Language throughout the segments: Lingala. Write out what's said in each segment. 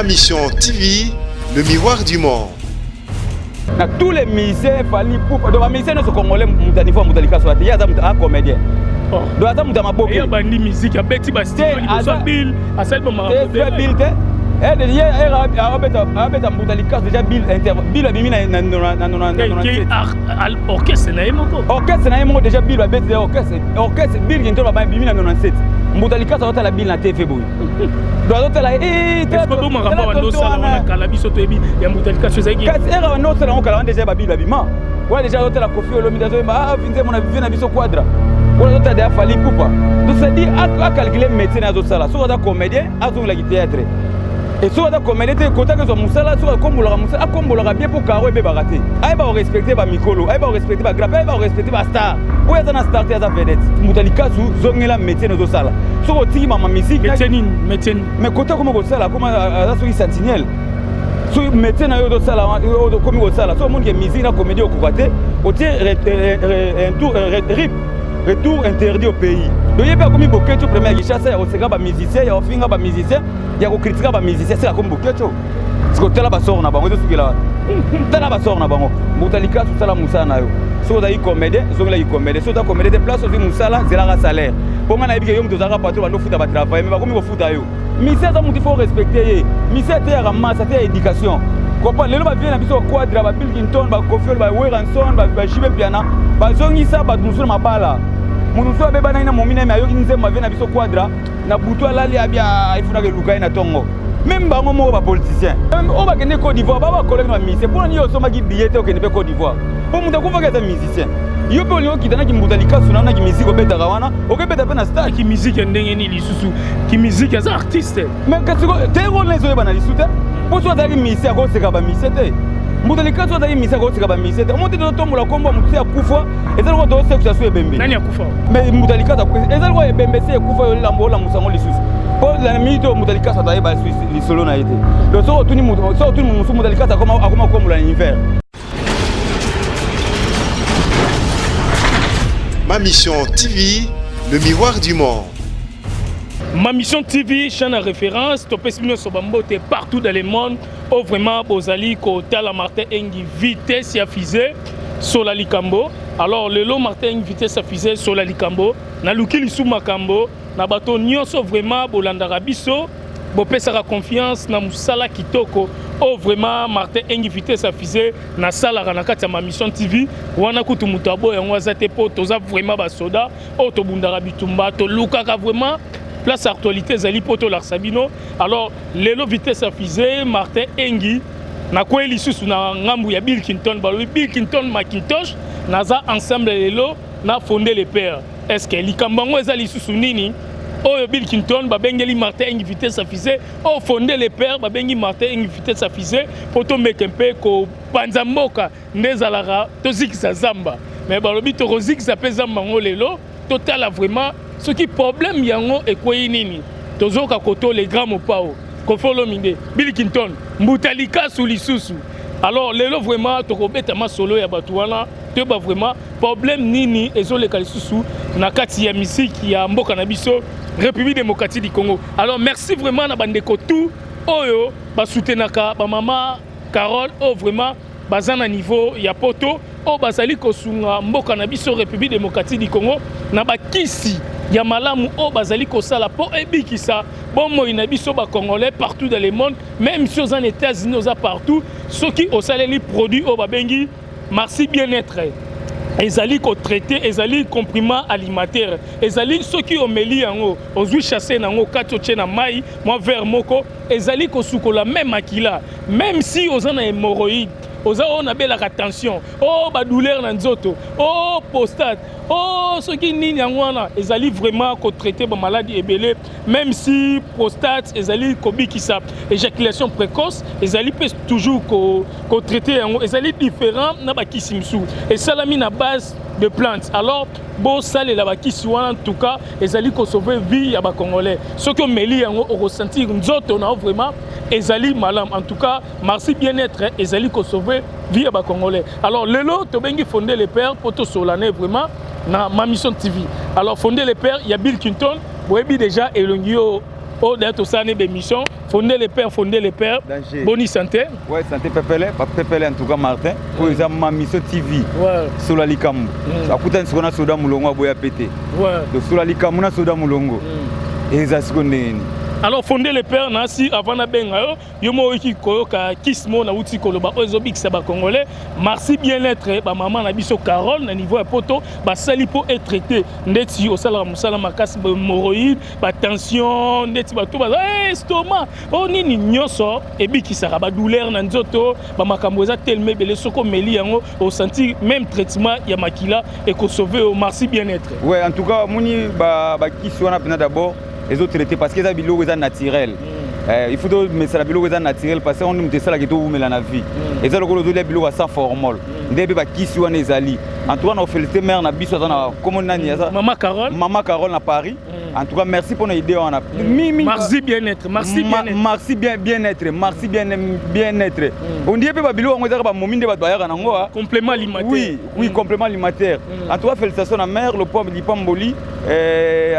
Ma Mission TV, le miroir du monde. Na tous les musiciens Fally Ipupa, donc ba musiciens nyonso congolais, moto ya niveau ya moto ya likaso te, ye aza moto a comédien. Oh. Donc aza moto ya maboke. Ye abandi musique, abeti ba studio liboso ya Bill, asali ba makambo. Te Bill te. Eh, ye abeta mbuta likaso déjà Bill inter Bill abimi na na na na na orchestre na ye moko. Orchestre na ye moko déjà Bill abeti orchestre orchestre Bill Kinto abimi na 97. Mbuta likaso azotala Bill na TV boye. Donc azotala makambo bando osala wana kala, biso toyebi ya mbuta likaso ezalaki. Kasi era bando osala yango kala wana déjà babili babima wana déjà azotala Koffi Olomide azoyemba ah vinze mona vie na biso Quadra wana azotala deya Fally Ipupa. Donc c'est-à-dire acalcule métier na azosala. Soki aza comédien, azongelaki théâtre, et soki aza comédien te, kotaka ezwa mosala. Soki akombolaka mosala, akombolaka bien mpo karo ebebaka te. Ayeba korespecte bamikolo, ayeba korespecte bagrap, ayeba korespecte bastar. Oyo aza na star te, aza vedette. Moto ya likasu, zongela métier na ozosala. Soki otiki mama musique. Métier nini? Métier nini? Mais kota koma kosala, koma aza soki sentinelle, soki métier na yo ozosala, okomi kosala. Soki omoni ke musique na comédie okoka te, otie rip, retour interdit au pays. Donc ye mpe akomi Boketshu premier ya Kinshasa ya koseka bamusicien, ya kofinga bamusicien, ya kokritika bamusicien. Seka akomi Boketshu. Siko tala basort na bango ezosukela, tala basort na bango. Moto alikasu, osala mosala na yo. Soki ozalaki comédien, ozongelaki comédien. Soki oza comédien te, place ozwi mosala, zelaka salaire. Mpo ngai nayebi ke yo moto ozalaka patron, bando ofuta batravaille, mais bakomi kofuta yo. Musicien aza moto, il faut respecter ye. Musicien ateyaka masse, ateya éducation. Kopa lelo bavieux na biso, baQuadra, baBill Clinton, baKoffi, baWerrason, baJB Mpiana, bazongisa bato mosusu na mabala. Moto mosusu abebanaki na momi na ye, me ayoki nzembo bavieux na biso Quadra na butu, alali abia efunaka eluka ye na ntongo. Même bango moko bapoliticien oyo bakende Côte d'Ivoire, ba bacollègue na bamusicien, mpona nini osombaki billet te okende mpe Côte d'Ivoire? Mpo moto akufaki aza musicien, yo mpe olingi okita naki mbuta likasu na naki musique obetaka wana, okebeta mpe na stade. Ki musique ya ndenge nini lisusu? Ki musique, aza artiste. Mais kasi te, rôle na ezoyeba na lisu te. Mpo so azalaki musicien, akoseka bamusicien te. Mbuta likasu azalaki musicien, akoseka bamusicien te. Omo te, tozotombola kombo ya motu se akufa, eza lokola tozosekisa so ebembe. Nani akufa? Mais mbuta likasu eza lokola ebembe se ekufa, yo olamusa yango lisusu. Mpo na minute oyo mbuta likasu atayeba lisolo na ye te. Donc soki otuni motu, soki otuni mosusu, mbuta likasu akoma kombola na univers. Ma Mission TV, le miroir du monde. Ma Mission TV, chaîne à référence, topesi bino nyonso bambote partout dans le monde oyo vraiment bozali kotala. Martin Engi, vitesse ya fusée, sola likambo. Alors lelo Martin Engi, vitesse ya fusée, sola likambo, naluki lisu makambo na bato nyonso vraiment bolandaka biso, bopesaka confiance na mosala kitoko oyo vraiment Martin Engi, vitesse ya fusée, nasalaka na kati ya Ma Mission TV. Wana kutu moto aboya yango aza te, mpo toza vraiment basoda oyo tobundaka bitumba, tolukaka vraiment place actualité ezali mpo tolakisa bino. Alors lelo vitesse ya fusée Martin Engi nakwei lisusu na ngambu ya Bill Clinton. Balobi Bill Clinton Macintosh, naza ensemble lelo na Fondé le Père. Est ce que likambo yango eza lisusu nini oyo Bill Clinton babengeli Martin Engi, vitesse ya fusée, oyo Fondé le Père babengi Martin Engi, vitesse ya fusée, mpo tomeke mpe kopanza mboka nde ezalaka tozikisa zamba? Mais balobi tokozikisa mpe zamba yango lelo. Totala vraiment soki problème yango ekwei nini. Tozoka koto le grand Mopao, Koffi Olomide, Bill Clinton, mbuta likasu lisusu. Alors lelo vraiment tokobeta masolo ya bato wana, toyeba vraiment problème nini ezoleka lisusu na kati ya misiki ya mboka na biso, République démocratique du Congo. Alors merci vraiment na bandeko tout oyo basoutenaka bamama Carole, oyo vraiment baza na niveau ya poto, oyo bazali kosunga mboka na biso, République démocratique du Congo, na bakisi ya malamu oyo bazali kosala mpo ebikisa bomoi na biso bacongolais partout dans le monde. Même si oza na États-Unis, oza partout, soki osaleli produit oyo babengi Marci Bien-être, ezali kotraite, ezali complément alimentaire. Ezali soki omeli yango, ozwi sachet na yango kati, otie na mai mwa verre moko, ezali kosukola même makila. Même si oza na hémorroïde, oza oyo nabelaka tension, oyo badouleur na nzoto, oyo prostate, oyo soki nini, yango wana ezali vraiment kotraite bamaladi ebele. Même si prostate, ezali kobikisa éjaculation précoce, ezali mpe toujours kotraite yango. Ezali différent na bakisi mosusu, esalami na base de plante. Alors bosalela bakisi wana, en tout cas ezali kosauve vie ya bacongolais. Soki omeli yango, okosentir nzoto na yo vraiment ezali malamu. En tout cas Marci Bien-être ezali kosauve vie ya bacongolais. Alors lelo tobengi Fondé le Père mpo tosolane vraiment na Ma Mission TV. Alors Fondé le Père ya Bill Clinton, boyebi déjà elongi oyo. Oyo d'ailleurs tosala ne bémission. Fondé le père, fondé le père. Danger. Boni santé? Ouais, santé pepele, pepele en tout cas Martin. Oyo eza Ma Mission TV. Sola likambo. Akutani sikoyo na soda molongo aboya pete. Donc sola likambo na soda molongo. Eza sikoyo ndenge nini? Alors fondé le père, nasi avant nabenga yo, yo moko oyoki koyoka kisi moko nauti koloba oyo ezobikisa bacongolais, Merci Bien-être. Bamama na biso Carole na niveau ya Poto basali mpo etraite ndeti osalaka mosala makasi, bahémorroïde, batension, ndeti bato baza estomac oyo nini nyonso, ebikisaka badouleur na nzoto. Bamakambo eza telema ebele, soki omeli yango osentir même traitement ya makila ekosauve yo. Merci Bien-être. Ouais, en tout cas omoni bakisi wana mpena d'abord ezotraite parce que eza biloko eza naturel. Il faut tomesala biloko eza naturel parce que onde moto esalaka towumela na vie. Eza lokola ozolia biloko ya sans formol nde mpe bakisi wana ezali. En tout cas na ofélicité mare na biso aza na komo nani aza? Mama Carole. Mama Carole na Paris. En tout cas merci mpona idée wana. Merci Bien-être, merci Bien-être. Merci bien Bien-être, merci bien Bien-être. Ondie mpe babiloko yango ezaka bamomi nde bato bayaka nango. Complément alimentaire. Oui, complément alimentaire. En tout cas félicitations na mare Lipamboli.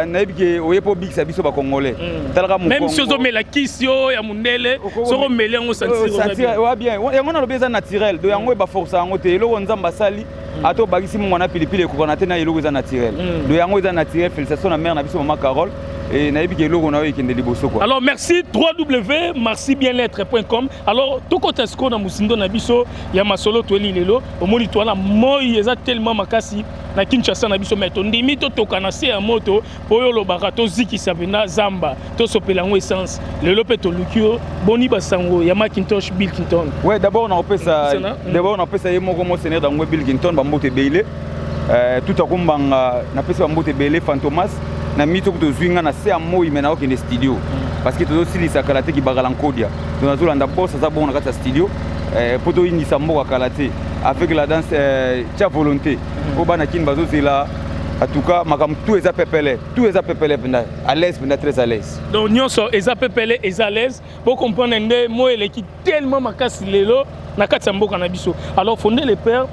Nayebi ke oye mpo obikisa biso bacongolais. Talaka. Même si ozomela kisi oyo ya mondele, soki omeli yango, sentir bien. Yango nalobi eza naturel. Do yango baforce yango te. Eloko Nzambe asali, ata obakisi mongwana pilipili, ekokana te na eloko eza naturel. Do yango eza naturel. Félicitation na mare na biso mama Carole e nayebi ke eloko na yo ekende liboso quoi. Alors merci, www.marcibienêtre.com. Alors tokota sikoyo na mosindo na biso ya masolo. Toyeli lelo, omoni to wana moi eza tellement makasi na Kinshasa na biso, mais tondimi totoka na se ya moto mpo oyo olobaka tozikisa mpenza zamba, tosopela yango essence. Lelo mpe toluki yo. Boni basango ya Macintosh Bill Clinton? Ouais, d'abord naopesa d'abord naopesa ye moko monseigneur dangwe Bill Clinton bambote ebele. Tout akombanga napesi bambote ebele. Fantomas na mito tozwi nga na se ya moi, me naokende studio parce que tozosilisa kala te kibakala nkodia. Donc nazolanda boss aza bongo na kati ya studio mpo toyingisa mboka kala te avec la danse tia volonté mpo bana kini bazozela. En tout cas makambo tout eza pepele, tout eza pepele mpenza, à l'aise mpenza, très à l'aise. Donc nyonso eza pepele, eza à l'aise. Bocomprendre nde moi eleki tellement makasi lelo na kati ya mboka na biso. Alors fondé le père,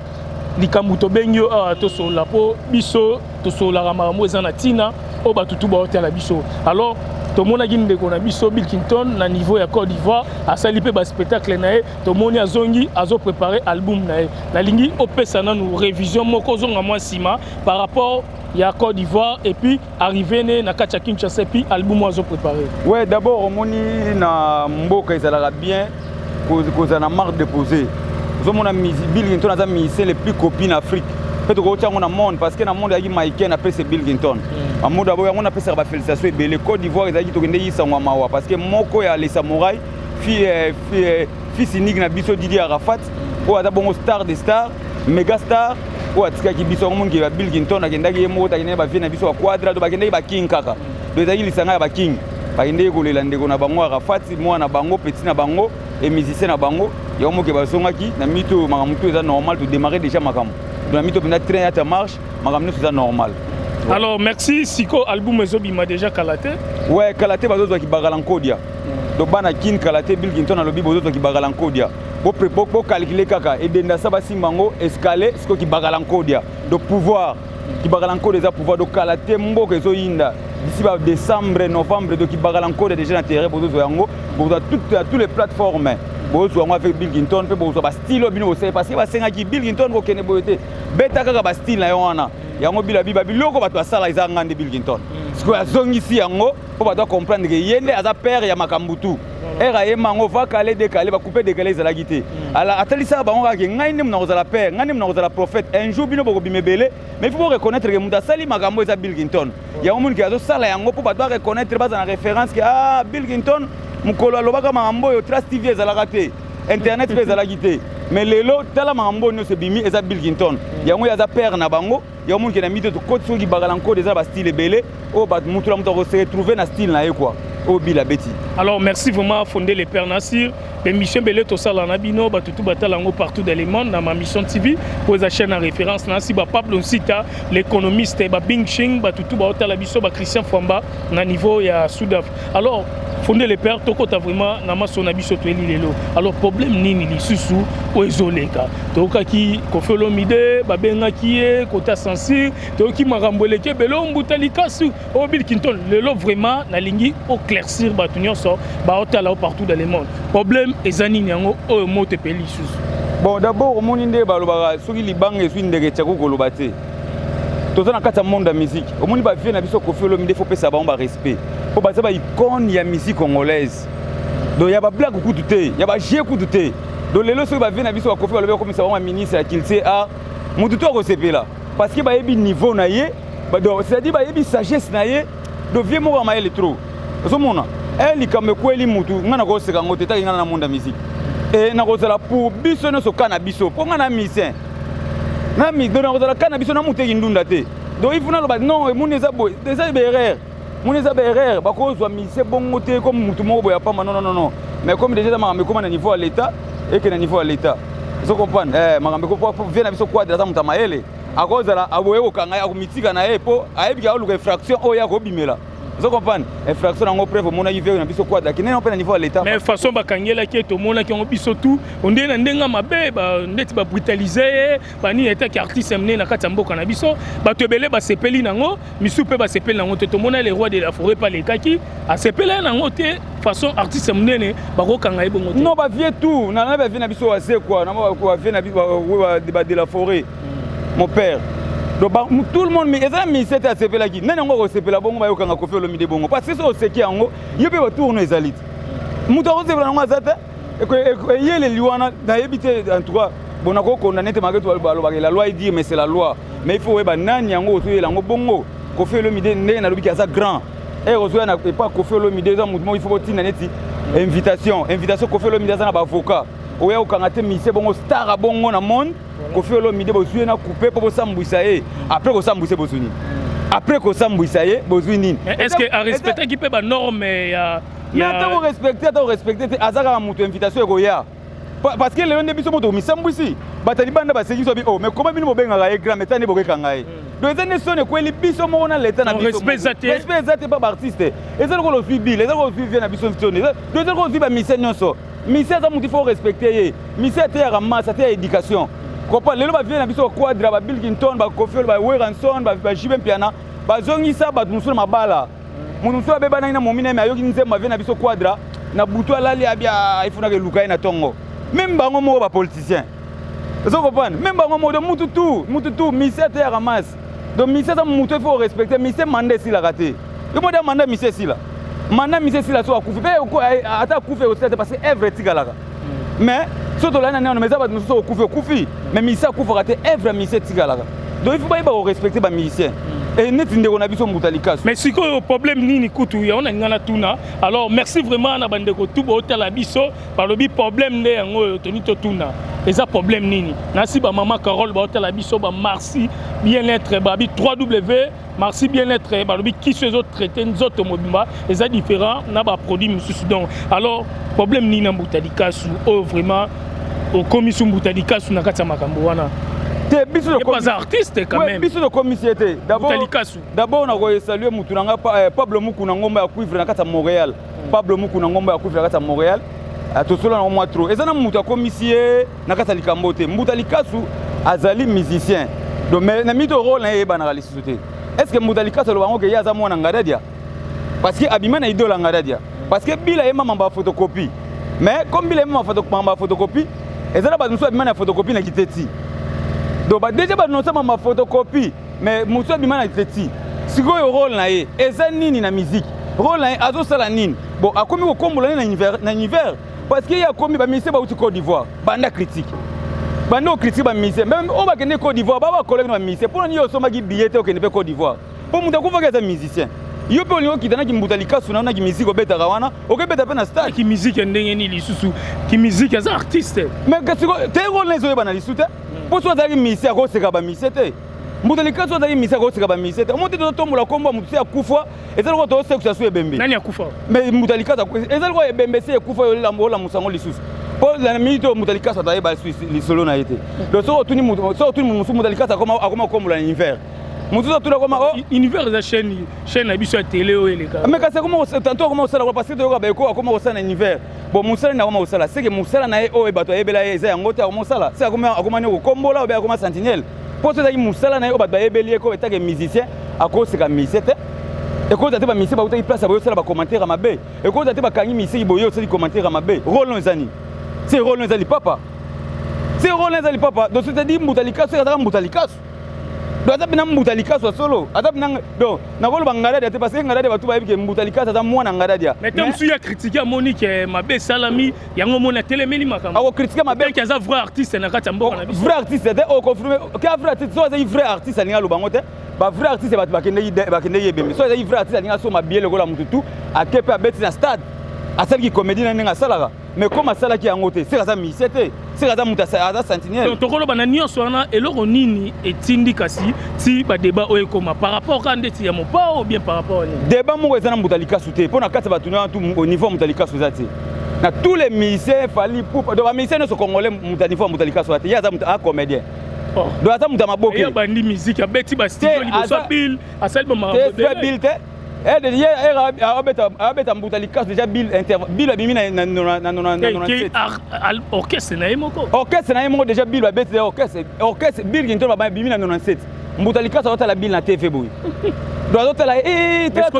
likambo tobengi yo awa, tosolola mpo biso tosololaka makambo eza na ntina oyo bato tu baotala biso. Alors tomonaki ndeko na biso Bill Clinton na niveau ya Côte d'Ivoire, asali mpe baspectacle na ye. Tomoni azongi, azoprépare album na ye. Nalingi opesa nanu révision moko, ozonga mwa nsima par rapport ya Côte d'Ivoire et puis arrivé ne na kati ya Kinshasa et puis album oyo azoprépare. Ouais, d'abord omoni na mboka ezalaka bien kozala na marque déposée. Ozomona Bill Clinton aza musicien le plus copié na Afrique mpe tokotia yango na monde parce que na monde ezalaki Maiken apesa Bill Clinton mamudu abo. Yango napesaka bafélicitation ebele. Côte d'Ivoire ezalaki tokende yisango ya mawa parce que moko ya les samouraï, fils unique na biso Didi Arafat oyo aza bongo star de star, méga star oyo atikaki biso. Yango mongi ba Bill Clinton akendaki ye moko, takendaki bavie na biso baquadra to bakendaki baking kaka. Do ezalaki lisanga ya baking, bakendeki kolela ndeko na bango Arafat, mwana na bango, petit na bango e musicien na bango. Yango moke bazongaki na mito oyo makambo to eza normal, todémarre déjà makambo. Donc na mito mpenza train yata marche, makambo nyonso eza normal. Alors merci. Siko album ezobima déjà kala te? Ouais, kala te bazozwaki bakala nkodia. Donc bana kin, kala te Bill Clinton alobi bozozwaki bakala nkodia. Bocalcule kaka edenda sa basimba yango escale sikoyo kibakala nkodia. Donc pouvoir kibakala nkodia eza pouvoir. Donc kala te mboka ezoyinda d'ici ba décembre, novembre. Donc kibakala nkodia déjà na terrain, bozozwa yango, bozwa toutes les plateformes, bozwa yango avec Bill Clinton mpe bozwa bastyle oyo bino bosali parce que basengaki Bill Clinton kokende boye te, beta kaka bastyle na yo wana. Yango bila bi babiloko bato basala eza nga nde Bill Clinton sikoyo azongisi yango mpo bato acomprendre ke ye nde aza père ya makambo tu. Ere ayemba yango va kale décalé, bacoupe décalé ezalaki te. Ala atalisaka bango kaka ke ngai nde mona kozala père, ngai nde mona kozala prophète. Un jour bino bokobima ebele, mais il faut reconnaître ke moto asali makambo eza Bill Clinton. Yango moni ke azosala yango mpo bato bareconnaître, baza na référence ke ah, Bill Clinton mokolo alobaka makambo oyo, Trace TV ezalaka te, internet mpe ezalaki te, mais lelo tala makambo oyo nyonso ebimi eza Bill Clinton. Yango oyo aza père na bango. Yango moni ke na mito tokoti soki bakala nkode eza na bastyle ebele oyo bato mutu na moto akose retrouve na style na ye quoi, oyo Bill abeti. Alors merci vraiment fondé le père Nassir. Émission ebele tosala na bino, bato tu batala yango partout dans le monde na Ma Mission TV po eza chaîne ya référence. Nasi ba Pablo Nsita l'économiste, ba Bing Ching, bato tu baotala biso, ba Christian Fwamba na niveau ya Sudaf. Alors fondé le père, tokota vraiment na maso na biso toyeli lelo. Alors problème nini lisusu oyo ezoleka? Toyokaki Koffi Olomide babengaki ye kota censure, toyoki makambo eleki ebele, oyo mbuta likasu, oyo Bill Clinton. Lelo vraiment nalingi. éclaircir bato nyonso baotala o partout dans le monde. Problème eza nini yango oyo moto epeli lisusu? Bon, d'abord, omoni nde balobaka, soki libanga ezwi ndeke, tiako koloba te. Toza na kati ya monde ya musique. Omoni bavieux na biso Koffi Olomide, faut pesa bango barespect, mpo baza baicône ya musique congolaise. Donc ya bablague kutu te, ya bajeu kutu te. Donc lelo soki bavieux na biso baKoffi balobi bakomisa bango baministre ya culture, art, motu to akosepela, parce que bayebi niveau na ye. Donc c'est-à-dire bayebi sagesse na ye. Donc vieux moko ya mayele trop. Ozomona e likambo ekweli mutu, ngai nakoseka yango te. Taki ngai na monde ya musique e nakozala pour biso nyonso, ka na biso, mpo ngai na musicien na donc nakozala ka na biso na muteki ndunda te. Donc il faut naloba non, emoni eza boye, eza baerreur, moni eza baerreur. Bakozwa musicien bongo te comme mutu moko boye apamba. Non, non, non, mais comme déjà makambo ekóma na niveau ya l'état, eke na niveau ya l'état. Ozo comprendre? Makambo vieux na biso Quadra aza moto ya mayele, akozala aboye kokanga ye, akomitika na ye, mpo ayebiki aoluka infraction oyo akobimela. Ozo comprendre? Infraction yango, preuve, omonaki vieux na biso Quadra akende mpe na niveau ya l'état. Mais façon bakangelaki ye, tomonaki yango biso tu ondenge na ndenge mabe, ndeti babrutalize ye banini. Etaki artiste monene na kati ya mboka na biso, bato ebele basepeli nango, misu mpe basepeli nango te. Tomona le roi de la forêt mpe alekaki, asepeli ye nango te. Façon artiste monene bakokanga ye bongo te. Non, bavieux tout nana, bavieux na biso Wazekwa, na bavieux na biso de la forêt, mon père. Donc tout le monde, eza musicien te asepelaki. Nani yango akosepela bongo bayokanga Koffi Olomide bongo? Parce que soki oseki yango, ye mpe batourno ezali te, moto akosepela yango aza te. Eyeleli wana nayebi te. En tout cas, bon, nakokondane te. Malgré balobaka la loi est dure, mais c'est la loi. Mais il faut oyeba nani yango ozoyela yango bongo. Koffi Olomide, ndenge nalobiki, aza grand ere ozoya na epa Koffi Olomide, eza motu moko il faut botinda neti invitation, invitation. Koffi Olomide aza na baavocat. Oya kokanga te musicien bongo, star bongo na monde. Koffi Olomide, bozwi ye na coupe mpo bosambwisa ye. Après kosambwisa ye, bozwi nini? Après kosambwisa ye, bozwi nini? Est ce que arespectaki mpe banorme ya Mais ata korespecte, ata korespecte te, aza kaka moto. Invitation ekoya, parce que lelo nde biso moto misambwisi, bato libanda baseki biso bi. Oh, mais comment bino bobengaka ye grand, mais nde bokekanga ye? Donc eza nde soni ekweli biso moko na leta na biso. Respect eza te. Respect eza te mpa baartiste. Eza lokola ozwi bile, eza lokola ozwi vieux na biso soni. Donc eza lokola ozwi bamusicien nyonso. Musicien aza motu, il faut respecte ye. Musicien ateyaka masse, ateya éducation kopa. Lelo bavieux na biso baQuadra, baBill Clinton, baKoffi, baWerrason, baJB Mpiana, bazongisa bato mosusu na mabala. Moto mosusu abebanaki na momi na ye, me ayoki nzembo avieux na biso Quadra na butu, alali abia, efunaka eluka ye na ntongo. Même bango moko bapoliticien, ozo comprendre? Même bango moko. Donc mutu tu, mutu tu, musicien ateyaka masse. Donc musicien aza mutu, il faut respecter musicien. Mandat esilaka te. Yo mode mandat musicien esila, mandat musicien esila so akufi mpe, ata akufi ekosila te, parce que œuvre etikalaka. Mais so tolali na nano, mais eza bato mosusu okufi, okufi, mais musicien akufaka te, œuvre ya musicien etikalaka. Donc il faut bayeba korespecte bamusicien e neti ndeko na biso Mbuta Likasu. Mais sikoyo problème nini kutu yango na ngai natuna? Alors merci vraiment na bandeko tu bootala biso. Balobi problème nde yango oyo toni totuna, eza problème nini? Nasi bamama Carole baotala biso, bamarci bien-être, babi 3W Marci bien-être, balobi kiso ezotraite nzoto mobimba, eza différent na baproduit mosusu. Donc alors problème nini na Mbuta Likasu oyo vraiment okomisi Mbuta Likasu na kati ya makambo wana? Te, biso aza artiste quand même. Biso tokomisi ye te. Likasu. D'abord nakosalue mutu na nga Pablo Mukuna, ngomba ya cuivre na kati ya Montréal. Pablo Mukuna, ngomba ya cuivre na kati ya Montréal, tosola nango mwa trop. Eza na mutu akomisi ye na kati ya likambo te. Mbuta Likasu azali musicien. Donc mais na mito rôle na ye eyebanaka lisusu te. Est ce que Mbuta Likasu aloba yango ke ye aza mwana Ngadadia? Parce que abima na idole ya Ngadadia, parce que bila ye mamamba ya photocopie. Mais comme bila ye mamamba ya photocopie, eza na bato mosusu abima na photocopie na kiteti. Donc badeja banonsa mama photocopie, mais mosusu abima na kiteti. Sikoyo rôle na ye eza nini na musique? Rôle na ye azosala nini? Bon, akomi kokombola ye na univers, parce que ye akomi bamusicien bauti Côte d'Ivoire, banda critique, banda ocritique bamusicien. Même oyo bakende Côte d'Ivoire, ba bacollègue na bamusicien, mpo na nini osombaki billet te okende mpe Côte d'Ivoire? Mpo moto akufaki aza musicien. Yo mpe olingi okita naki Mbuta Likasu na naki musique obetaka wana, okebeta mpe na stade. Ki musique ya ndenge nini lisusu? Ki musique, aza artiste. Mais kasi te, rôle na ezoyebana lisusu te, mpo so azalaki musicien, akoseka bamusicien te. Mbuta Likasu azalaki musicien, akoseka bamusicien te. Omo te, tozotombola kombo ya motu se akufa, eza lokola tozosekisa su ebembe. Nani akufa? Mais Mbuta Likasu eza lokola ebembe se ekufa, olamusa yango lisusu, mpo na minute oyo Mbuta Likasu atayeba lisolo na ye te. Donc soki otuni, soki otuni mosusu, Mbuta Likasu akoma kokombola na univers mosusu, atuni akoma o Univers eza chaîne na biso ya télé oyo eleka. Mais kasi akoma tantôt akoma kosala, parce que toyoka baeko akoma kosala na univers. Bon, mosala nini akoma kosala? Seke mosala na ye oyo bato ayebela ye eza yango te. Akoma kosala se akoma nini? Kokombola obe akoma sentinelle? Mpo so ezalaki mosala na ye oyo bato bayebeli ye ko etake musicien, akoseka musicien te. Ekozala te bamusicien bautaki place ya boye, osala bacommentaire ya mabe. Ekozala te bakangi misiki boye, osali commentaire ya mabe. Rôle no eza nini? Se rôle no eza lipapa, se rôle no eza lipapa. Donc, c'est-à-dire, Mbuta Likasu azaka Mbuta Likasu. Donc aza mpena Mbuta Likasu ya solo, aza mpena. Donc nakoloba Ngadadia te, parce que Ngadadia, bato bayebi ke Mbuta Likasu aza mwana Ngadadia. Mais te, mosusu ya critique, amoni ke mabe esalami, yango omoni atelemeli makambo. Akocritiquer mabe. Ke aza vrai artiste na kati ya mboka na biso. Vrai artiste te, oconfirme ke vrai artiste. So azali vrai artiste, alingi aloba yango te. Bavrai artiste, bato bakendeki ebembe. So azali vrai artiste, alingi asomba billet lokola motu tu, ake mpe abeti na stade, asalaki comédie na ndenge asalaka. Mais comme asalaki yango te, seke aza musicien te, seke aza moto aza sentinelle. Donc tokoloba na nyonso wana, eloko nini etindi kasi ti badébat oyo ekóma par rapport kaka ndeti ya Mopao, ou bien par rapport nini? Débat moko eza na Mbuta Likasu te, mpo na kati ya bato nyonso tu, au niveau ya Mbuta Likasu eza te. Na tous les musiciens, Fally Ipupa, donc bamusicien nyonso congolais, moto ya niveau ya Mbuta Likasu te. Ye aza moto a comédien. Oh. Donc aza moto ya maboke. Abandi musique, abeti bastudio liboso ya Bill, asali bamakambo Bill te. Ye abeta Mbuta Likasu déjà, Bill, Bill abimi na 97. Orchestre na ye moko. Orchestre na ye moko déjà, Bill babeti orchestre. Orchestre Bill Kinto abimi na 97. Mbuta Likasu azotala Bill na TV boye, donc azotala.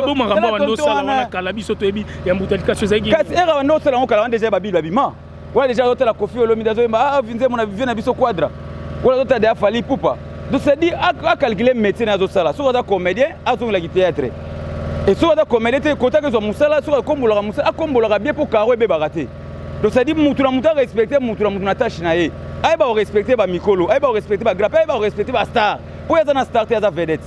Bo makambo bando osala wana kala, biso toyebi ya Mbuta Likasu ezalaki. Kasi ere bando osala yango kala wana, déjà baBill babima wana, déjà azotala Koffi Olomide azoyemba ah nzembo na vie na biso Quadra wana, azotala deya Fally Ipupa. Donc, c'est-à-dire, acalcule métier na azosala. Soki aza comédien, azongelaki théâtre. Et soki aza comédien te, kotaka ezwa mosala. Soki akombolaka mosala, akombolaka bien, mpo karo ebebaka te. Donc, c'est-à-dire, mutu na mutu arespecte mutu na mutu na tâche na ye. Ayeba korespecte bamikolo, ayeba korespecte bagrap, ayeba korespecte bastar, mpo ye aza na star te, aza vedette.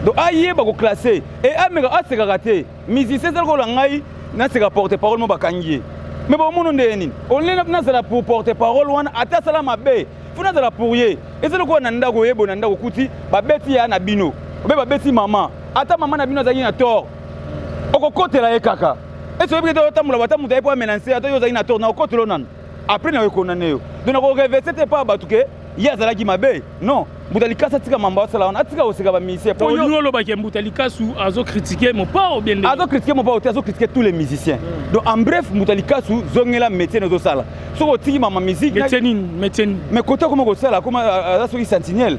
Donc ayeba koclasser e ameka asekaka te. Musicien ezala kola ngai naseka porte parole mo bakangi ye, mais bomona ndenge nini olie nazala pour porte parole wana. Ata asala mabe, fo nazala pour ye. Eza lokola na ndako, oyebo na ndako okuti babeti ya na bino, obe babeti mama. Ata mama na bino azalaki na tort, okokotela ye kaka. Ese oyebi te, otambola ata moto aye mpo amela nse, ata yo ozalaki na tort, na okotela nano, après na ekondane yo. Donc nakoreverse te epa bato ke ye azalaki mabe. Non, Mbuta Likasu atika mambo asala wana, atika koseka bamusicien. Po yo olobaki Mbuta Likasu azocritique Mopao bien? Azocritique Mopao te, azocritique tous les musiciens. Donc, en bref, Mbuta Likasu, zongela métier nozosala. Soki otiki mama musique. Métier nini? Métier nini? Mais kote akoma kosala, akoma aza soki sentinelle.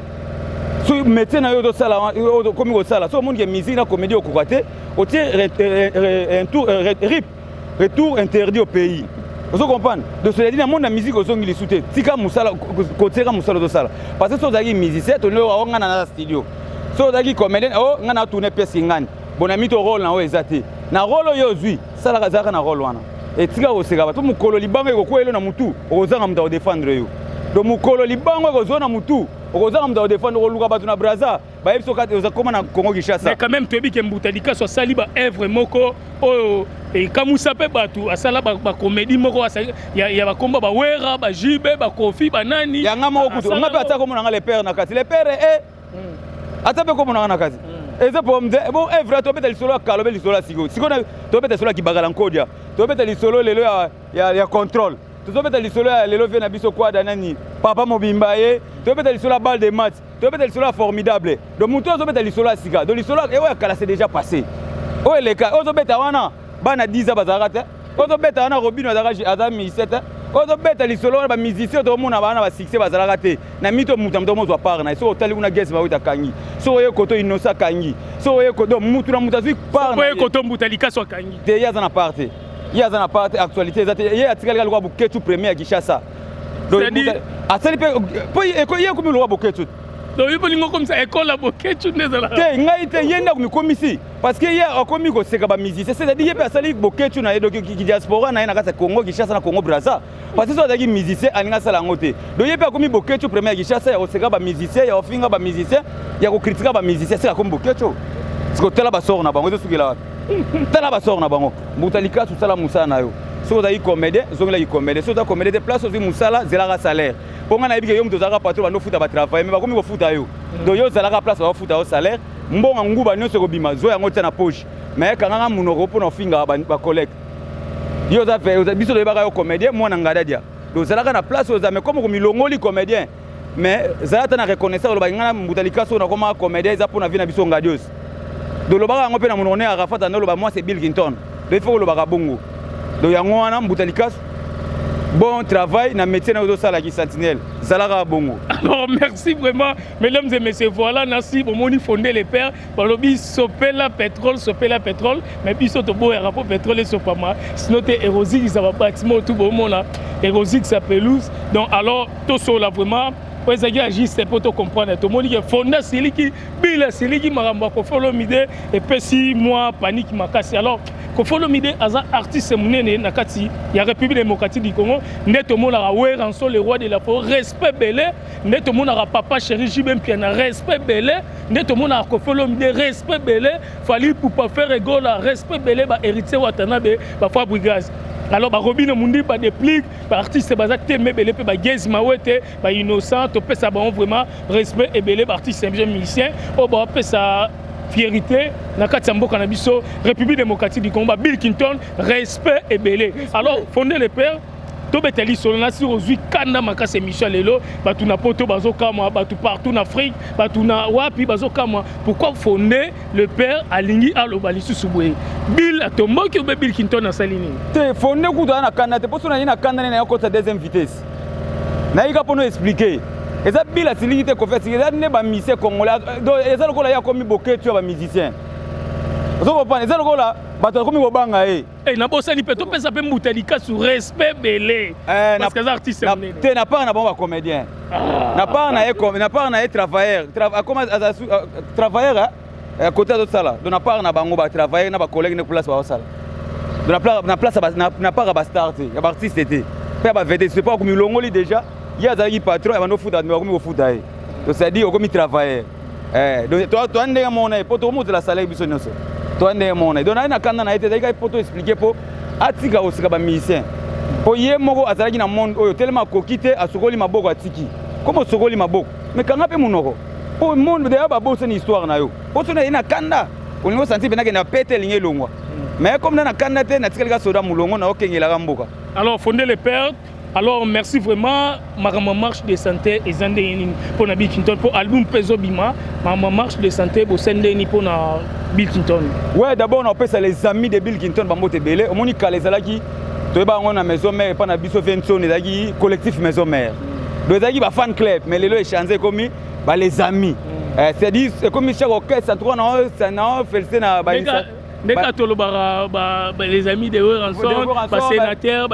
Soki métier na yo ozosala, okomi kosala, soki omoni ke musique na comédie okoka te, otie rip, retour interdit au pays. Ozo comprendre? Donc, c'est-à-dire, na monde ya musique ozongi lisu te. Tika mosala, kotieka mosala ozosala, parce que so ozalaki musicien, tolingi o nga na studio. So ozalaki comédien, o nga na tourne pièce ngani bonami to rôle na oyo eza te. Na rôle oyo ozwi, salaka, ezalaka na rôle wana. Etika koseka bato. Mokolo libango ekokweyelo na mutu, okozanga moto akodefendre yo. Donc mokolo libango ekozwa na mutu, okozanga moto akodefendre, okoluka bato na Braza bayebi soki oza koma na Congo Kinshasa. Mais quand même, toyebi ke Mbuta Likasu asali baœuvre moko oyo ekamwisa mpe bato. Asala bacomédie moko ya bakomba bawera, bajibe, bakofi, banani. Yanga moko kutu nga mpe ata komonanga le père na kati, le père e ata mpe komonanga na kati, eza problème te. Bon, œuvre, tobeta lisolo ya kala, obe lisolo ya sikoyo. Sikoyo tobeta lisolo ya kibakala nkodia, tobeta lisolo lelo ya contrôle, tozobeta lisolo ya lelo vie na biso Quadra nani papa mobimba ye, tobeta lisolo ya balle de match, tobeta lisolo ya formidable. Donc motu azobeta lisolo ya sika, donc lisolo oyo ya kala, c'est déjà passé. Oyo eleka, oyo ozobeta wana, bana 10 ans bazalaka te. Oyo ozobeta wana, Robino azalaka aza musicien te. Oyo ozobeta lisolo wana, bamusicien tokomona bana basuccès bazalaka te. Na mito motu na moto omozwa part na ye. Soki otali kuna, gese bawita akangi. Soki oye koto, Innocent akangi. Soki oye koto, mutu na mutu azwi part na ye. Koto, Mbuta Likasu akangi. Te, ye aza na part te, ye aza na part te. Actualité eza te. Ye atikali kaka lokola Boketshu premier ya Kinshasa. Asali mpe po ye ekomi lokola Boketshu. Donc yo bolingo komisa ekole ya Boketshu nde ezalaka? Te, ngai te. Ye nde akomikomisi, parce que ye akomi koseka bamusicien. C'est-à-dire, ye mpe asali Boketshu na ye, donc diaspora na ye na kati ya Congo Kinshasa na Congo Braza, parce que so azalaki musicien, alingi asala yango te. Donc ye mpe akomi Boketshu premier ya Kinshasa, ya koseka bamusicien, ya kofinga bamusicien, ya kokritika bamusicien. Seka akomi Boketshu. Siko tala basort na bango ezosukela wapi? Tala basort na bango. Mbuta Likasu, osala mosala na yo. Soki ozalaki comédien, ozongelaki comédien. Soki oza comédien te, place ozwi mosala, zelaka salaire, mpo ngai nayebi ke yo moto ozalaka patron, bando ofuta batravaille, mais bakomi kofuta yo. Donc yo ozalaka place bakofuta yo salaire, mbongo nguba nyonso ekobima, zwa yango, tia na poche, mais kanganga monoko mpona ofingaka bacollègue. Yo oza, biso toyebaka yo comédien, mwana Ngadadia. Donc ozalaka na place oza, mais comme komilongoli comédien, mais zala ata na reconnaissance, olobaki ngai na Mbuta Likasu oyo nakoma comédien, eza mpona vie na biso Ngadios. Donc olobaka yango mpe na monoko ne Arafat ande oloba moi c'est Bill Clinton. Donc il faut olobaka bongo. Donc yango wana, Mbuta Likasu, Bon travail na métier na ozosalaki sentinelle, zalaka bongo. Alors merci vraiment, mesdames et messieurs. Voilà, nasi bomoni Fondé le père balobi sopela pétrole, sopela pétrole, mais biso toboyaka mpo pétrole esopama, sinon te erosike babâtiment tout bomona erosike sa pelouse. Donc alors tosola vraiment oyo ezalaki ya juste mpo tocomprendre. Tomoni ke Fonde asiliki, Bill asiliki, makambo ya Koffi Olomide epesi mwa panique makasi. Alors Koffi Olomide aza artiste monene na kati ya République démocratique du Congo. Nde tomonaka Werrason, le roi de la forêt, respect ebele. Nde tomonaka papa chéri JB Mpiana, respect ebele. Nde tomonaka Koffi Olomide, respect ebele. Fally Ipupa, Ferre Gola, respect ebele. Bahéritier Watanabe, baFabregas, alors baRobine Mundi, baDeplique, baartiste baza teme ebele mpe bagezi Mawete, bainnocent, topesa bango vraiment respect ebele. Baartiste biso musicien oyo bapesa fierté na kati ya mboka na biso République démocratique du Congo, ba Bill Clinton, respect ebele. Alors Fondé le père, tobeta lisolo na sir ozwi kanda makasi. Émission ya lelo, bato na Poto bazokamwa, bato partout na Afrique, bato na wapi bazokamwa pourquoi Fondé le père alingi aloba lisusu boye. Bill atomboki obe Bill Clinton asali nini? Te, Fonde kutu aza na kanda te. Mpo so naye na kanda nde naye kotisa deuxième vitesse, nayika mpono expliquer. Eza Bill asiliki te, Koffi asiliki. Eza nde bamusicien congolais. Donc eza lokola ye akomi boketu ya bamusicien, ozo comprendre? Eza lokola bato akomi kobanga ye. Eh, nabosani mpe topesa mpe mbuta likasu respect ebele parce que aza artiste monene. Te, na part na bango bacomédien, na part na ye na part na ye travailleur, akoma aza travailleur côté azosala. Donc na part na bango batravailleur na bacollègue ne place bazosala. Donc na place na part ya bastar te, ya baartiste te, mpe ya bavedette. C'est pas akomi longoli déjà. Ye azalaki patron ya bando ofuta, mais bakomi kofuta ye. Donc c'est à dire okomi travailleur. Donc toa ndenge moko na ye, po tokomozela salaire biso nyonso, toa ndenge moko na ye. Donc naye na kanda na ye te, ezalaki kaka po to expliquer mpo atika kosika bamusicien, mpo ye moko azalaki na monde oyo telema akoki te, asokoli maboko, atiki. Komo osokoli maboko, mais kanga mpe monoko, mpo monde deya babosani histoire na yo. Po so na ye na kanda, olingi osanti mpe nakende pete, elingi elongwa, mais comme na kanda te, natikali ka soda molongo na okengelaka mboka. Alors Fondé le père, alors merci vraiment. Makambo marche de santé eza ndenge nini mpona Bill Clinton? Mpo album mpe ezobima, makambo marche de santé bosali ndenge nini mpona Bill Clinton? Ouais, d'abord naopesa les amis de Bill Clinton bambote ebele. Omoni, kala ezalaki toyeba yango na maison mère epa na biso Venson, ezalaki collectif maison mère, donc ezalaki bafan club. Mais lelo échange, ekomi ba les amis, c'est-à-dire ekomi chaque orchestre, en tout cas na félicité na Ndeka tolobaka les amis de Werrason, basénateur.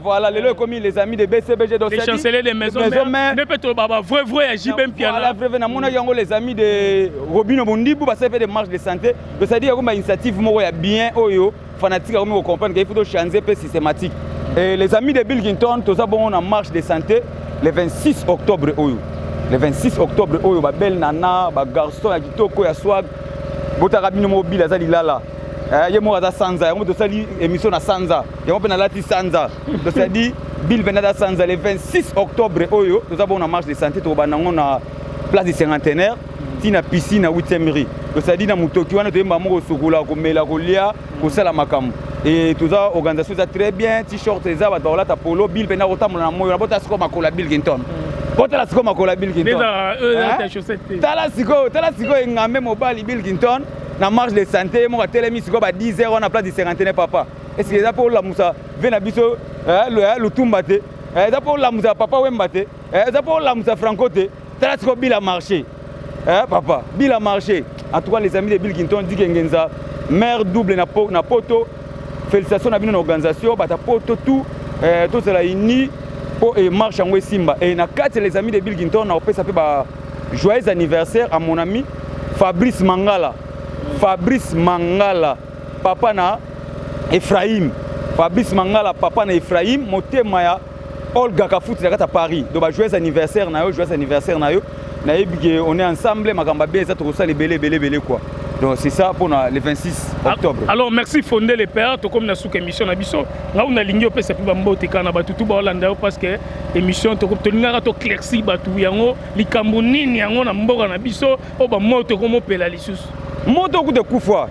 Voilà, lelo ekomi les amis de BCBG. Donc les chanceliers de maison mère, nde mpe tolobaka ba vrai vrai ya JB Mpiana. Voilà, vrai vrai. Namonaki yango, les amis de Robino Bondibu basali mpe de marche de santé. Donc c'est-à-dire ekomi bainitiative moko ya bien oyo fanatique akomi kocomprendre ke il faut tochanger mpe systématique. Et les amis de Bill Clinton, toza bongo na marche de santé le 26 octobre oyo. Le 26 octobre oyo, babelle nana, bagarçon ya kitoko ya swag, botaka bino moko. Bill aza lilala, ye moko aza sanza yango. Tosali émission na sanza yango mpe nalati sanza. Donc c'est-à-dire Bill mpenza aza sanza. Le 26 octobre oyo, toza bongo na marche de santé. Tokobanda yango na place du Cinquantenaire ntina piscine na 8e rue. Donc c'est-à-dire na motoki wana toyemba moko, kosokola, komela, kolia, kosala makambo. E toza organisation eza très bien. T-shirt eza, bato bakolata polo. Bill mpenza kotambola na moyo na botala sikoyo makolo ya Bill Clinton, botala sikoyo makolo ya Bill Clinton. Tala sikoyo, tala sikoyo engambe mobali Bill Clinton na marche de santé. Ye moko atelemi sikoyo ba 10 heures wana, place du Cinquantenaire. Papa, est ce que eza mpo olamusa ve na biso Lutumba te? Eza mpo olamusa papa Wemba te? Eza mpo olamusa Franco te? Tala sikoyo Bill a marché, papa Bill a marché. En tout cas, les amis de Bill Clinton, Dike Ngenza, maire double na Poto, félicitation na bino na organisation. Bato ya Poto tout, tozala uni mpo e marche yango esimba. E na kati ya les amis de Bill Clinton, na kopesa mpe ba joyeux anniversaire à mon ami Fabrice Mangala. Fabrice Mangala, papa na Ephraim. Fabrice Mangala, papa na Ephraim, motema ya Olga Kafuti na kati ya Paris. Donc ba joyeux anniversaire na yo, joyeux anniversaire na yo. Nayebi ke on est ensemble, makambo abe eza, tokosala ebele ebele ebele quoi. Donc c'est ça pour le 26 octobre. Alors merci Fondé le père, tokomi na suka émission na biso. Ngai nalingi opesa mpe bambote kaka na bato tu baolanda yo, parce que émission tolingaka toéclaircir bato yango likambo nini yango na mboka na biso oyo bamoto ekomopela lisusu. Moto kuta ekufa,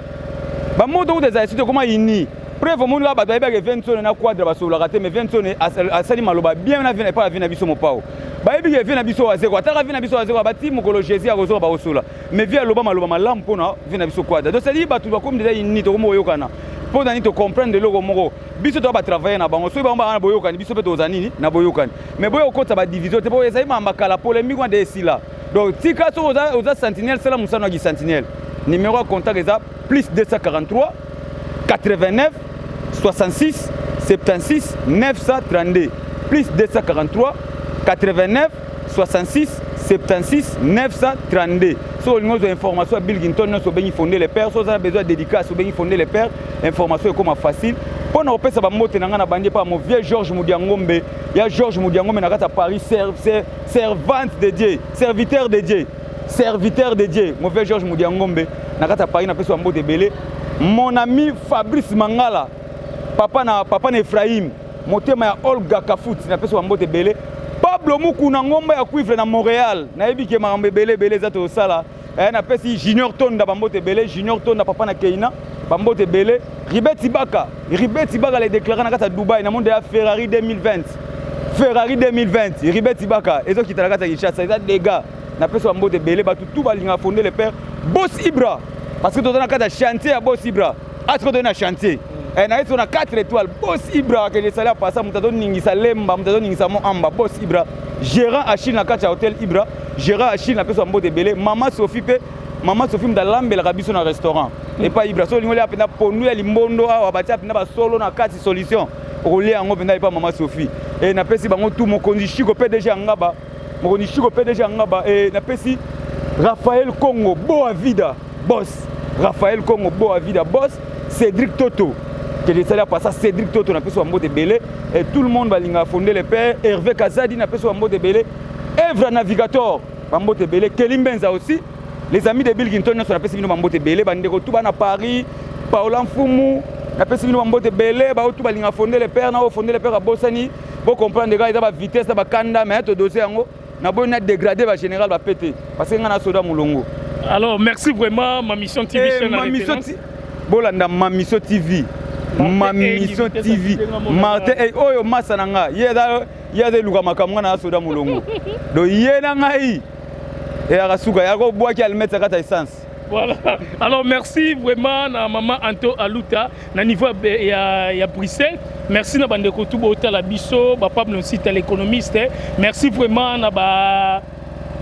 bamoto kuta ezala lisusu, ekoma ini preuve. Omoni kaka bato bayebaka Eventone na Quadre basololaka te, mais Eventone asali maloba bien na epai ya vie na biso Mopao. Bayebi ke vie na biso Wazeko ataka vie na biso Wazeko bati mokolo Jésus akozoka bakosola, mais vie aloba maloba malamu mpona vie na biso Quadre. Donc c'est-à-dire bato bakomi deja ini, tokomi koyokana. Mpo nani? Tocomprendre eloko moko, biso toya batravaille na bango. Soki bango baa na boyokani, biso mpe toza nini na boyokani. Mais boya kokotisa badivision te, mpo ezali makambo kala, polémique wana de esila. Donc tika, soki oza sentinelle, sala mosala na sentinelle. Numéro ya contact eza plus 243 89 66 76 932, plus 243 89 66 76 932. Soki olingi ozwa information ya Bill Ginton nyonso, obengi Fonde le Père. So oza na besoin ya dédicace, obengi Fonde le Père, information ekóma facile. Mpo na kopesa bambote na ngai, na bandi epa mo vieux Georges Mudiangombe, ya Georges Mudiangombe na kati ya Paris, servante de Dieu, serviteur de Dieu, serviteur de Dieu, mon vieux Georges Mudiangombe na kati ya Paris, napesi bambote ebele. Mon ami Fabrice Mangala, papa na Ephraim, motema ya Olga Kafuti, napesi bambote ebele. Pablo Mukuna, ngomba ya cuivre na Montréal, nayebi ke makambo ebele ebele eza tosala. Napesi Junior Tonda bambote ebele, Junior Tonda, papa na Keina, bambote ebele. Ribeti Baka, Ribeti Baka le déclaré na kati ya Dubai na monde ya Ferrari 2020, Ferrari 2020, Ribeti Baka ezokita na kati ya Kinshasa, eza dégâts. Napesi bambote ebele bato tu balingaka Fonde le Père, Bos Ibra, parce que toza na kati ya chantier ya Bos Ibra. Asiko toye na chantier, naye so na 4 étoiles. Bos Ibra akende esali apasa, moto azoningisa lemba, moto azoningisa mo amba. Bos Ibra, gérant Achille na kati ya hôtel Ibra, gérant Achille, napesi bambote ebele. Mama Sophie mpe, mama Sophie, moto alambelaka biso na restaurant epai Ibra. So olingi olia mpenza pondu ya limbondo awa, batia mpenza basolo na kati, solution, okolia yango mpenza epai mama Sophie. Napesi bango tu. Mokonzi Shiko, PDG ya Ngaba, mokonzi Shiko, PDG ya Ngaba. Napesi Raphaël Congo Boa Vida, boss Raphaël Congo Boa Vida, boss Cédric Toto kende esali apasa. Cédric Toto, napesi bambote ebele. Et tout le monde balingaka Fonde le Père. Hervé Kazadi, napesi bambote ebele. Evra Navigator, bambote ebele. Keli Mbenza aussi, les amis de Bill Ginton nyonso, napesi bino bambote ebele. Bandeko tu bana Paris, Paola Mfumu, napesi bino bambote ebele. Bao tu balingaka Fonde le Père na oyo Fonde le Père abosani, bocomprendre kaka, eza bavitesse na bakanda, mais todose yango. Naboyi na dégrade bagénéral bape te, parce que ngai na soda molongo. Alors merci vraiment, Ma Mission TV, chaîne Ma Mission, bolanda Ma Mission TV, Ma Mission TV, Martin oyo masa na nga, ye aza eluka makambo, nga na soda molongo. Donc ye na ngai eyaka suka, yaka obwaki almete kati ya essence. Voilà. Alors merci vraiment na maman Anto Aluta na niveau ya Bruxelles. Merci na bandeko tu botala biso, ba Pablo Nsita l'économiste. Merci vraiment na ba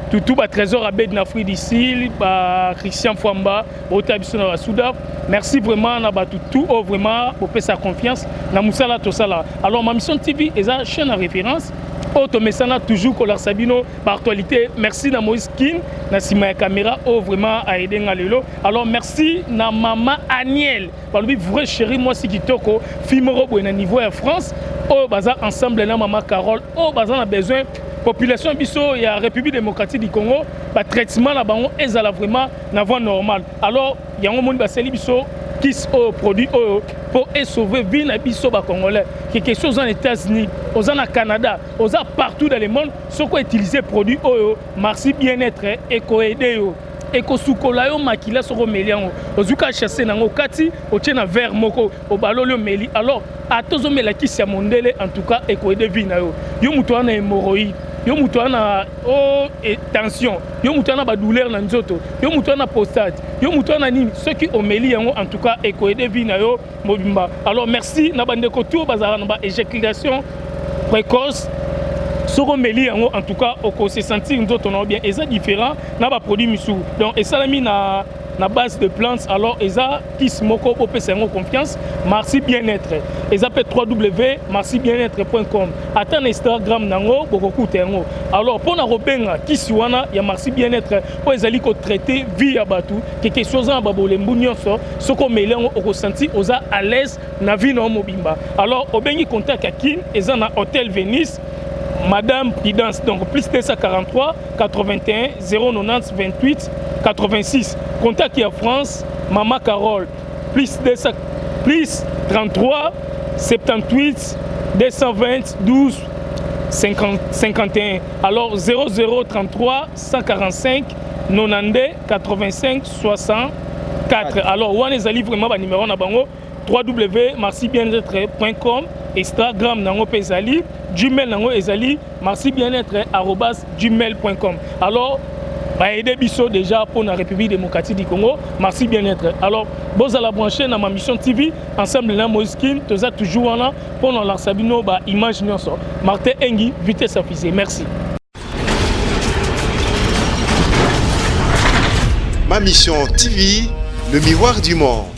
tutu ba Trésor Abed na Afrique d'ici, ba Christian Fwamba, botala biso na ba Souda. Merci vraiment na ba tutu oh vraiment bopesa confiance na musala tosala. Alors Ma Mission TV eza chaîne à référence. Oyo tomesana toujours kolakisa bino baactualité. Merci na Moïse Kin na nsima ya caméra oyo vraiment aide nga lelo. Alors merci na mama Aniel, balobi vrai chéri, mwasi kitoko, fille moko boye na niveau ya France, oyo baza ensemble na mama Carole, oyo baza na besoin population biso ya République démocratique du Congo, batraitement na bango ezala vraiment na voie normale. Alors yango moni basali biso kisi oyo, produit oyo mpo esauve vie na biso bacongolais. Ke question, oza na États-Unis, oza na Canada, oza partout dans le monde, soki outiliser produit oyo Marci Bien-être, ekoaider yo, ekosukola yo makila. Soki omeli yango, ozwi ka sachet nango kati, otie na verre moko, obaloli, omeli. Alors ata ozomela kisi ya mondele, en tout cas ekoaider vie na yo. Yo moto wana hémorroïde, yo moto wana o tension, yo moto wana badouleur na nzoto, yo moto wana prostate, yo moto wana nini, soki omeli yango, en tout cas ekoaider vie na yo mobimba. Alors merci na bandeko tu oyo bazalaka na baéjaculation précoce. Soki omeli yango, en tout cas okose sentir nzoto na yo bien. Eza différent na baproduit misusu, donc esalami na base de plantes. Alors eza kisi moko, bopesa yango confiance. Marci Bien-être eza mpe www.marcibienêtre.com. Ata na Instagram nango bokokuta yango. Alors mpona kobenga kisi wana ya Marci Bien-être oyo ezali kotraite vie ya bato, keke so oza na babolembu nyonso, soki omeli yango, okosentir oza à l'aise na vie na yo mobimba. Alors obengi contact ya Kin, eza na Hôtel Venise, Madame Prudence, donc plus 243 81 090 28 86. Contact ya France, Mama Carole, plus 200, plus 33 78 220 12 50, 51. Alors 0033 145 92 85 64. Alors wana ezali vraiment ba numéro na bango. www.marcibienêtre.com, Instagram nango mpe ezali, Gmail nango ezali marcibienêtre@gmail.com. Alors Baaider biso déjà mpo na République démocratique du Congo. Merci bien-être. Alors bozala branché na Ma Mission TV ensemble na Moïse Kin. Toza toujours wana mpo na olakisa bino baimage nyonso. Martin Engi, vitesse ya fusée. Merci. Ma Mission TV, le miroir du monde.